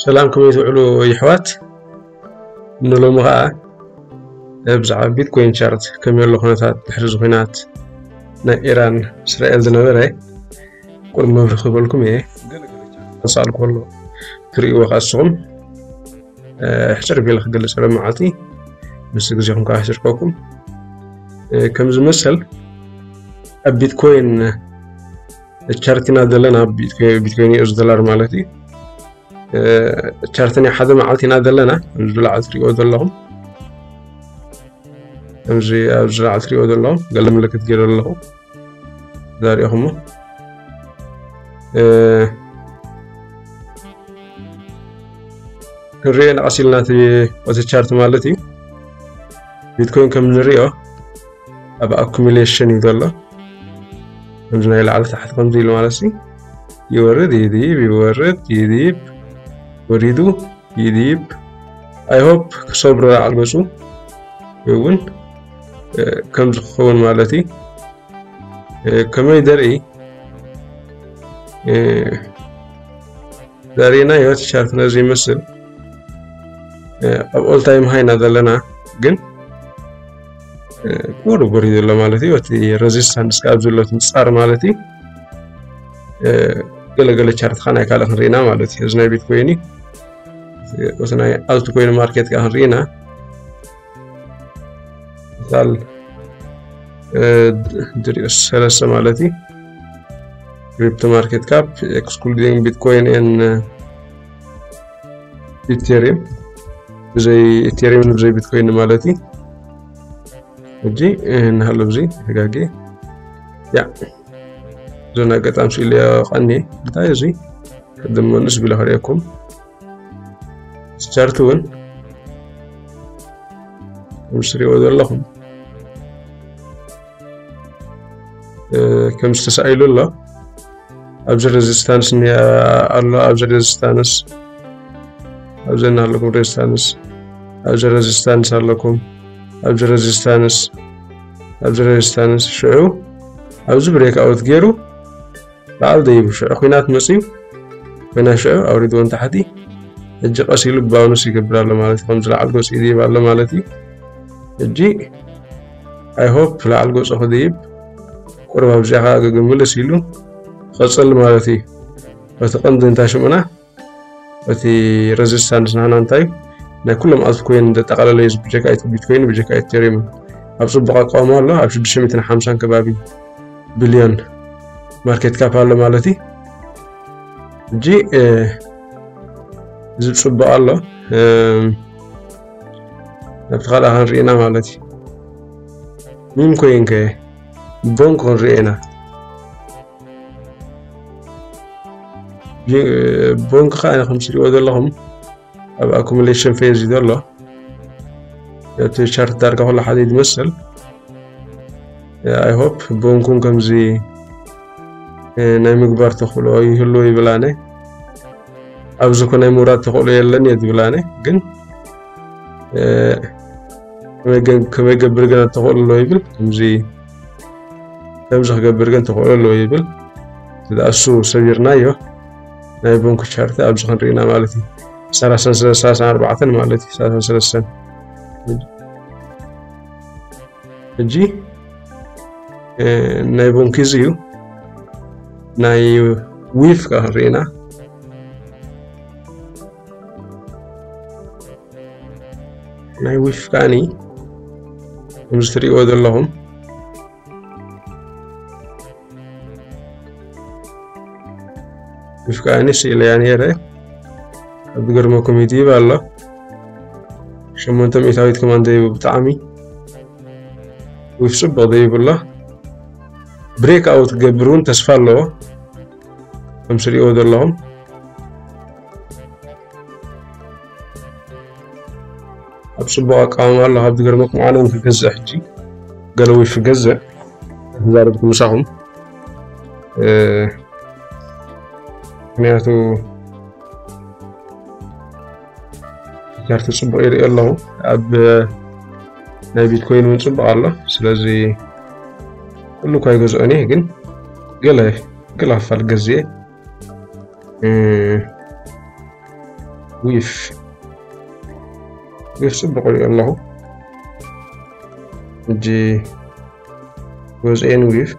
ሰላም፣ ከመይ ትውዕሉ የሕዋት? ንሎሚ ኸኣ ብዛዕባ ቢትኮይን ቻርት ከመይ ኣሎ ኩነታት ድሕሪ እዚ ኩናት ናይ ኢራን እስራኤል ዝነበረ ቁሩብ መብርሂ ክህበልኩም እየ። ክሳል ከሎ ትርእይዎ ከኣ ንስኹም፣ እ፣ ሕጽር ቢለ ክገልጽ ሎሚ መዓልቲ፣ ምስ ግዜኹም ከኣ ኣሕጽርከኩም። እ፣ ከም ዝመሰል ኣብ ቢትኮይን ቻርት ኢና ዘለና፣ ቢትኮይን፣ ቢትኮይን ዩ ኤስ ዶላር ማለት እዩ። እ፣ ቻርት ናይ ሓደ መዓልቲ ኢና ዘለና፣ ከምዚ ብላዕሊ ትርእይዎ ዘለኹም። ከምዚ ኣብዚ ላዕሊ ትርእይዎ ዘለኹም፣ ገለ ምልክት ገይረ ኣለኹ። ዘርእኹሞ። እ፣ ክንሪኦ ኢና ቀስ ኢልና እቲ፣ እቲ ቻርት ማለት እዩ። ቢትኮይን ከም ንሪኦ ኣብ ኣኩሚሌሽን እዩ ዘሎ። ከምዚ ናይ ላዕሊ ታሕቲ ከምዚ ኢሉ ማለት እዩ። ይወርድ፣ ይድይብ፣ ይወርድ፣ ይድይብ፣ ወሪዱ፣ ይድይብ። I hope ክሰብሮ ላዕሊ ገጹ እውን፣ እ፣ ከምዚ ክኸውን ማለት እዩ። እ፣ ከመይ ደርኢ፣ እ፣ ዘርእና ህይወት ቻርት ነዚ ይመስል። እ፣ ኣብ ኦል ታይም ሃይና ዘለና ግን፣ እ፣ ቁሩብ ወሪዱ ኣሎ ማለት እዩ። እቲ ሬዚስታንስ ካብ ዘሎ እቲ ምጻር ማለት እዩ። እ፣ ገለገለ ቻርት ኸኣ ናይ ካልእ ክንርኢና ማለት እዩ። እዚ ናይ ቢትኮይን እዩ። እቲ ናይ ኣልትኮይን ማርኬት ከኣ ክንርኢና። ምሳል፣ እ፣ ድሪኦ ሰለስተ ማለት እዩ። ክሪፕቶ ማርኬት ካፕ፣ ኤክስክሉዲንግ ቢትኮይን ኤን ኢቴሪየም፣ ብዘይ ኢቴሪየም ብዘይ ቢትኮይን ማለት እዩ። ሕጂ፣ እ፣ እናሃሎ ብዚ ተጋጌ። ያ፣ እዞን ኣጋጣሚ ስኢለ ቀኒ፣ እንታይ እዚ? ቅድም መንእስ ቢለ ከርእየኩም። ቻርት እውን ከም ትሪእዎ ዘለኹም፣ እ፣ ከም ዝተሳኢሉ ኣሎ። ኣብዚ ሬዚስታንስ እኒ-፣ ኣሎ፣ ኣብዚ ሬዚስታንስ፣ ኣብዚ እናሃለኩም ሬዚስታንስ፣ ኣብዚ ሬዚስታንስ ኣለኩም፣ ኣብዚ ሬዚስታንስ፣ ኣብዚ ሬዚስታንስ፣ ሽዑ ኣብዚ ብሬክ ኣውት ገይሩ ላዕሊ ደይቡ ሽዑ ኲናት መጽዩ፣ ኮይና ሽዑ ኣውሪድዎ ንታሕቲ። ሕጂ ቀስ ኢሉ ባውንስ ይገብር ኣሎ ማለት እዩ። ከምዚ ላዕሊ ገጹ ይድይብ ኣሎ ማለት እዩ። ሕጂ I hope ላዕሊ ገጹ ክድይብ ቁሩብ ኣብዚኣ ከኣ ገግምልስ ኢሉ ክቐጽል ማለት እዩ። እቲ ቀንዲ እንታይ ሽምና፣ እቲ ሬዚስታንስ ናህና እንታይ እዩ? ናይ ኩሎም ኣልትኮይን ዘጠቓለለ እዩ። ብጀካ እቲ ቢትኮይን፣ ብጀካ ኢቴሪየም ኣብ ጽቡቕ ኣቃውማ ኣሎ። ኣብ ሽዱሽተ ሚእትን ሓምሳን ከባቢ ቢልዮን ማርኬት ካፕ ኣሎ ማለት እዩ። ሕጂ፣ እ፣ እዚ ጽቡቕ ኣሎ። እ፣ ናብቲ ካልኣ ክንርኢ ኢና ማለት እዩ። ሚም ኮይን ከ ቦንክ ክንርኢ ኢና። ቢ-፣ ቦንክ ከኣ ከም ትሪእዎ ዘለኹም ኣብ ኣኩሙሌሽን ፌዝ እዩ ዘሎ። እቲ ቻርት ዳርጋ ኩሉ ሓደ እዩ ዝመስል። I hope ቦንኩን ከምዚ፣ እ፣ ናይ ምግባር ተኽእሎ ይህልዎ ይብል ኣነ። ኣብዚ ኮ ናይ ምውራድ ተኽእሎ የለን እየ ዝብል ኣነ። ግን፣ እ፣ ከመይ ገ-፣ ከመይ ገብር ግን ተኽእሎ ኣሎ ይብል። ከምዚ፣ ከምዚ ክገብር ግን ተኽእሎ ኣለዎ ይብል። እዛ እሱ ሰቢርናዮ ናይ ቦንክ ቻርት ኣብዚ ክንርኢና ማለት እዩ። ሰላሳን ሰለስተ፣ ሰላሳን ኣርባዕተን ማለት እዩ። ሰላሳን ሰለስተን። ሕጂ፣ እ፣ ናይ ቦንክ እዚ እዩ። ናይ ዊፍ ከኣ ክንርኢና። ናይ ዊፍ ከኣኒ ከምዚ ትርእይዎ ዘለኹም። ዊፍ ከኣኒ ስኢለያ ነይረ። ኣብ ዝገርመኩም ይድይብ ኣሎ። ሸሞንተ ሚእታዊት ከማን ደይቡ ብጣዕሚ። ዊፍ ጽቡቕ ደይቡ ኣሎ። ብሬክ ኣውት ክገብር እውን ተስፋ ኣለዎ። ከም ትርእይዎ ዘለኹም። ኣብ ጽቡቕ ኣቃውማ ኣሎ። ካብ ዝገርመኩም ኣነ እውን ክገዝእ ሕጂ ገለ ዊፍ ክገዝእ ተዛረብኩ ምሳኹም። እ፣ ምኽንያቱ ቻርት ጽቡቕ ይርኢ ኣለኹ። ኣብ ናይ ቢትኮይን እውን ጽቡቕ ኣሎ። ስለዚ ኩሉ እኳ ይገዝኦን እየ፣ ግን ገለ፣ ገለ ክፋል ገዝኤ። እ፣ ዊፍ ዊፍ ጽቡቕ ሪኦ ኣለኹ። ሕጂ ወዝኤን ዊፍ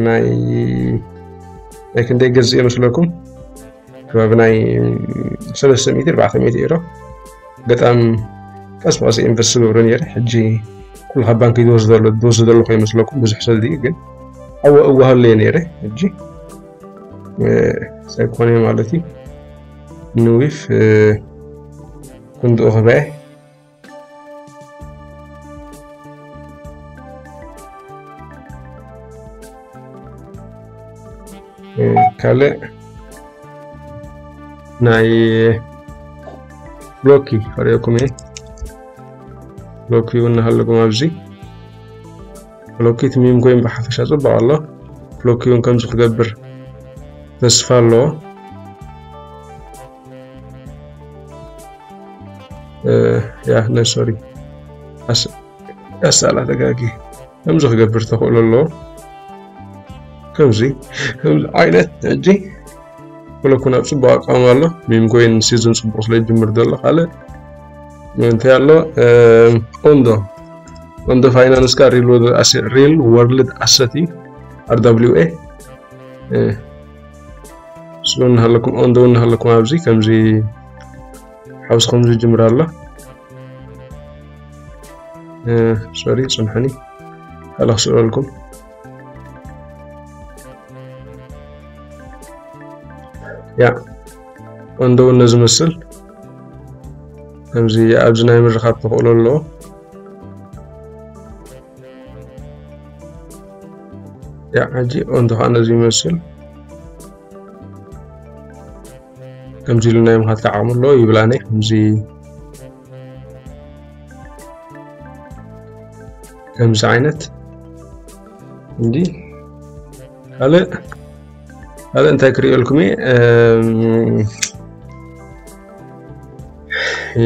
ናይ ናይ ክንደይ ገዝእ ይመስለኩም? ከባቢ ናይ ሰለስተ ሚእቲ ኣርባዕተ ሚእቲ ዩሮ። ገጣም ቀስ ብቐስ ኢንቨስት ዝገብሮ ነይረ። ሕጂ ኩሉ ካብ ባንክ ዝወስዶ ዘሎ ዝወስዶ ዘለኹ ይመስለኩም፣ ብዙሕ ሰልዲ ግን ኣወ እዋሃለየ ነይረ። ሕጂ ሳይኮነ ማለት እዩ። ንዊፍ ክንድኡ ክበዐ ካልእ ናይ ፍሎኪ ከርእየኩም እየ። ፍሎኪ እውን እናሃለኩም ኣብዚ ፍሎኪ እቲ ሚም ኮይን ብሓፈሻ ጽቡቕ ኣሎ። ፍሎኪ እውን ከምዚ ክገብር ተስፋ ኣለዎ። እ፣ ያ፣ ናይ፣ ሶሪ። ኣስ-፣ ኣሳእላ ተጋጊ። ከምዚ ክገብር ተኽእሎ ኣለዎ። ከምዚ፣ ከምዚ ዓይነት ሕጂ ፍሎኪ እውን ኣብ ጽቡቕ ኣቃውማ ኣሎ። ሚም ኮይን ሲዝን ጽቡቕ ስለ ዝጅምር ዘሎ ካልእ እንታይ ኣሎ? እ፣ ኦንዶ። ኦንዶ ፋይናንስ ካ ሪል ወርልድ ኣሰ-፣ ሪል ወርልድ ኣሰት እዩ። ኣር ደብሊው ኤ። እ፣ ስሉ እናሃለኩም፣ ኦንዶ እናሃለኩም ኣብዚ ከምዚ ሓውሲ ከምዚ ይጅምር ኣሎ። እ፣ ሶሪ፣ ጽንሑኒ። ካልእ ክስእለልኩም። ያ፣ ኦንዶ እውን ነዚ መስል ከምዚ ኣብዚ ናይ ምርኻብ ተኽእሎ ኣለዎ። ያ፣ ሕጂ ኦንዶ ከዓ ነዚ ይመስል። ከምዚ ኢሉ ናይ ምኻድ ከዓ ዓቕሚ ኣለዎ ይብል ኣነ። ከምዚ፣ ከምዚ ዓይነት እንዲ ካልእ፣ ካልእ እንታይ ክርእየልኩም እየ? እም፣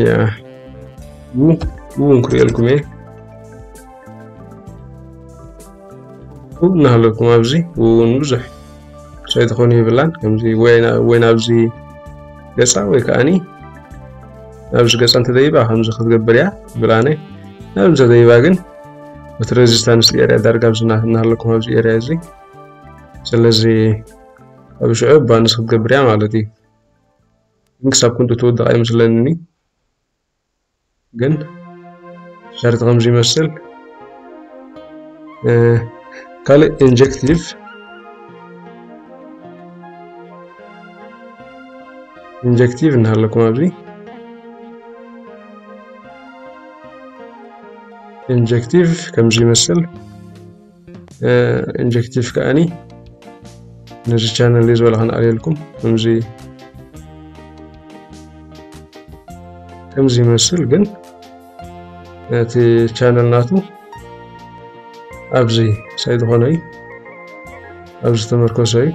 ያ፣ ው-፣ እውን ክርእየልኩም እየ። ው እናሃለኩም ኣብዚ እውን ብዙሕ ሰይትኾኑ ይብላን። ከምዚ ወይ ና-፣ ወይ ናብዚ ገጻ ወይ ከኣኒ ናብዚ ገጻ እንተደይባ ከምዚ ክትገብር እያ ይብል ኣነ። ናብ እንተደይባ ግን እቲ ሬዚስታንስ ኤርያ ዳርጋ ኣብዚ ና-፣ እናሃለኩም ኣብዚ ኤርያ እዚ። ስለዚ ኣብ ሽዑ ባንስ ክትገብር እያ ማለት እዩ። ግን ክሳብ ክንዱ ትውድቕ ኣይመስለንን። ግን ሸርጥ ከምዚ ይመስል። እ፣ ካልእ ኢንጀክቲቭ፣ ኢንጀክቲቭ እናሃለኩም ኣብዚ ኢንጀክቲቭ ከምዚ ይመስል። እ፣ ኢንጀክቲቭ ከኣኒ ነዚ ቻነል እዩ ዝበለ ከነኣልየልኩም። ከምዚ፣ ከምዚ ይመስል፣ ግን እቲ ቻነል ናቱ ኣብዚ ሳይ ዝኾነ እዩ። ኣብዚ ተመርኮሰ እዩ።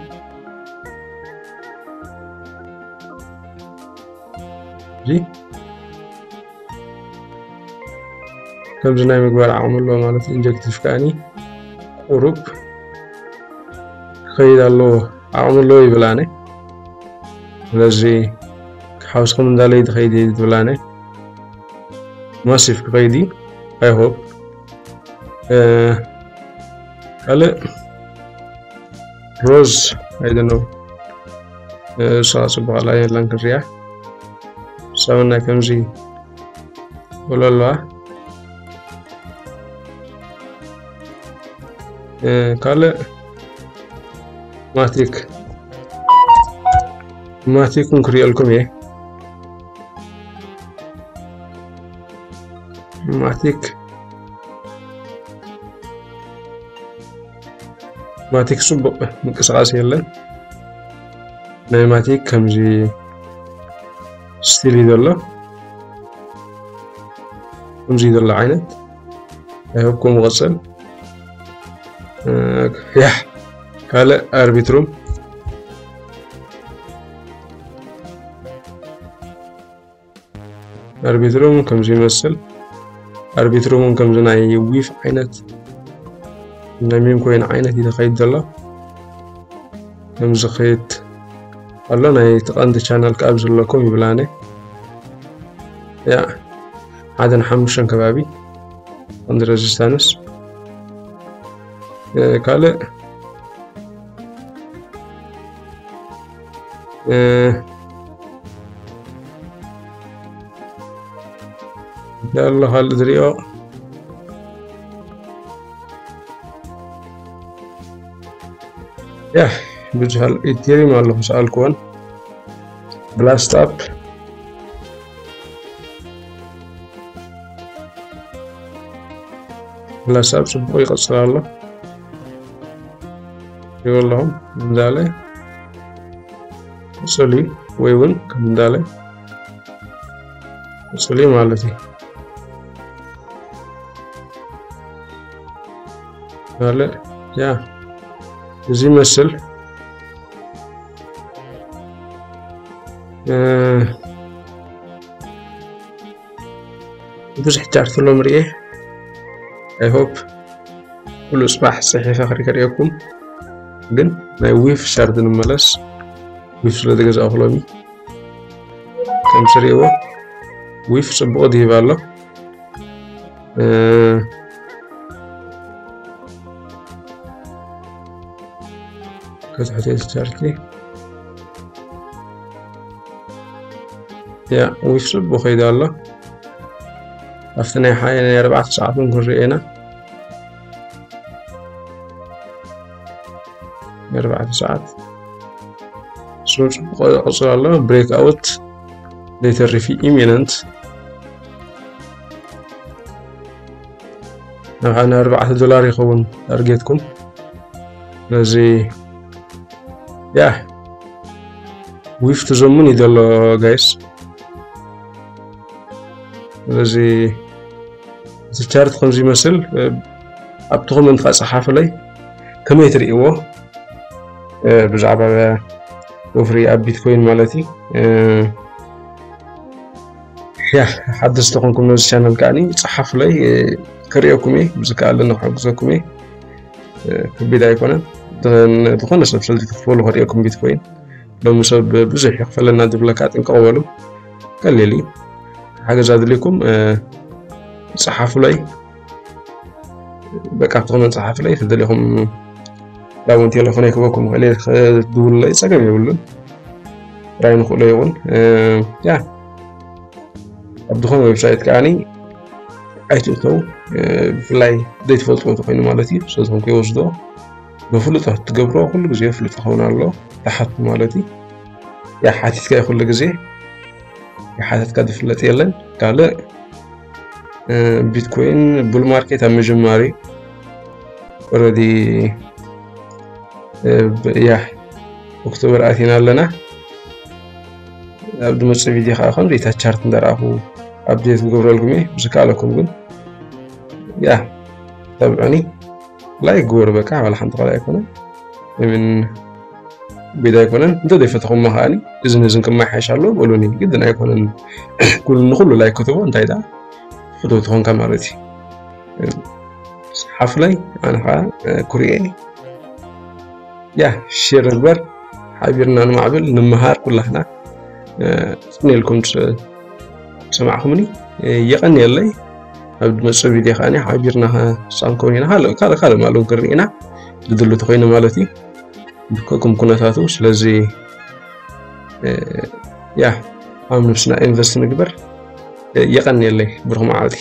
እዚ ከምዚ ናይ ምግባር ዓቕሚ ኣለዎ ማለት እዩ። ኢንጀክቲቭ ከኣኒ ቁሩብ ክኸይድ ኣለዎ፣ ዓቕሚ ኣለዎ ይብል ኣነ። ስለዚ ክሓውስኩም እንዳለይ ዝኸይድ እዩ ዝብል ኣነ። ማሲቭ ክኸይድ እዩ፣ I hope። እ፣ ካልእ ሮዝ፣ I don't know። እ፣ እሳ ጽቡቕ ኣላ የላን ክሪያ። ሳውና ከምዚ ወሎ ኣለዋ። እ፣ ካልእ ማቲክ፣ ማቲክ እውን ክሪኤልኩም እየ። ማቲክ፣ ማቲክ ጽቡቕ ምንቅስቓስ የለን። ናይ ማቲክ ከምዚ ስቲል እዩ ዘሎ። ከምዚ ዘሎ ዓይነት። I hope ከምኡ ቀጽል። እ፣ ያ፣ ካልእ ኣርቢትሩም። ኣርቢትሩም ከምዚ ይመስል። ኣርቢትሩም እውን ከምዚ ናይ ዊፍ ዓይነት ናይ ሜም ኮይን ዓይነት እዩ ተኸይድ ዘሎ። ከም ዝኸይድ ኣሎ። ናይ ተቐንዲ ቻናል ከኣ ኣብ ዘለኩም ይብላነ። ያ፣ ሓደ ንሓሙሽተን ከባቢ ቀንዲ ሬዚስታንስ። ካልእ ያሎ ካልእ ዝሪኦ። ያ፣ ብዙሕ ኢቴሪም ኣለኹ ሰኣልኩዎን። ብላስት ኣፕ፣ ብላስት ኣፕ ጽቡቕ ይቐጽል ኣሎ። ይበለኹም እንዳለ ጽሊ ወይ እውን ከም እንዳለ ጽሊ ማለት እዩ። ማለት ያ፣ እዚ ይመስል። ብዙሕ ቻርት ሎም ርኤ። I hope ኩሉ ጽባሕ ጽሒፈ ክሪከርእየኩም። ግን ናይ ዊፍ ቻርት ንመለስ። ዊፍ ስለ ዝገዛእኹ ሎሚ ከም ትርእይዎ ዊፍ ጽቡቕ ድሂብ ኣሎ። ከትሕተይ ቻርቲ ያ ዊፍ ጽቡቕ ከይዳ ኣሎ። ኣብቲ ናይ ሓ-፣ ናይ ኣርባዕተ ሰዓት እውን ክንሪኦ ኢና። ናይ ኣርባዕተ ሰዓት ስሙ ጽቡቕ ቅጽል ኣሎ። ብሬክ ኣውት ዘይተርፍ ኢሚነንት። ንሓ-፣ ንኣርባዕተ ዶላር ይኸውን ታርጌትኩም። ስለዚ ያ ዊፍ ትዘሙን እዩ ዘሎ ጋይስ። ስለዚ እቲ ቻርት ከምዚ ይመስል። ኣብቲ ኮመንት ከዓ ጸሓፉለይ ከመይ ትርእይዎ ብዛዕባ ወፍሪ ኣብ ቢትኮይን ማለት እዩ። ያ ሓደስቲ ተኾንኩም ነዚ ቻነል ከዓኒ ጸሓፉለይ ክርእየኩም እየ። ብዝከኣለኒ ክሕግዘኩም እየ። ከቢድ ኣይኮነን። ዝኾነ ሰብ ስለ ዝክፈሉ ክርእየኩም ቢትኮይን ሎሚ ሰብ ብዙሕ ይኽፈለና ዝብለካ ጥንቅቕ በሉ። ቀሊል እዩ። ሓገዝ ኣድልይኩም ጸሓፉለይ። በቃ ኣብቲ ኮመንት ጸሓፉለይ። ክደልኹም ዳውን ቴሌፎን ኣይክበኩም ክእል እየ። ክድውሉለይ ጸገም የብሉን። ጥራይ ንኽእሎ ይኹን። ያ ኣብ ዝኾነ ዌብሳይት ከዓኒ ኣይትእተው። ብፍላይ ዘይትፈልጥዎ እንተኾይኑ ማለት እዩ። ስለዝኾን ከይወስዶ ብፍሉጥ ክትገብሮ ኩሉ ግዜ ፍሉጥ ክኸውን ኣሎ። ተሓቱ ማለት እዩ። ያ ሓቲትካ ኩሉ ግዜ ይሓተትካ ዝፍለጥ የለን። ካልእ ቢትኮይን ቡል ማርኬት ኣብ ምጅማር እዩ። ኦልሬዲ ያ ኦክቶበር ኣቲና ኣለና። ኣብ ዝመጽእ ቪድዮ ከዓ ከምዚ እታ ቻርት እንዳረኣኹ ኣፕዴት ክገብረልኩም እየ። ብዝከኣለኩም ግን ያ ተብዑኒ። ላይክ ግበሩ በቃ፣ ዋላ ሓንቲ ካልእ ኣይኮነን። ምን ቤት ኣይኮነን። እንተ ዘይፈተኹሞ ከዓኒ እዝን እዝን ክመሓየሽ ኣሎ በሉኒ። ግድን ኣይኮነን ኩሉ ንኩሉ ላይክ ክትቦ። እንታይ ደኣ ፍትወት ትኾንካ ማለት እዩ። ሓፍለይ ኣነ ከዓ ኩርኤ ያ ሼር ንግበር፣ ሓቢርና ንማዕብል፣ ንመሃር ኩላህና። ጽኔልኩም ሰማዕኹምኒ፣ የቐንየለይ። ኣብ ዝመጽእ ቪድዮ ከዓኒ ሓቢርና ክሳንከውን ኢና። ካልእ ካልእ ካልእ ማለውን ክንርኢ ኢና ዝድሉ ተኾይኑ ማለት እዩ። ብከኩም ኩነታቱ። ስለዚ ያ ኣብ ነብስና ኢንቨስት ንግበር። የቐንየለይ ብሩኽ መዓልቲ።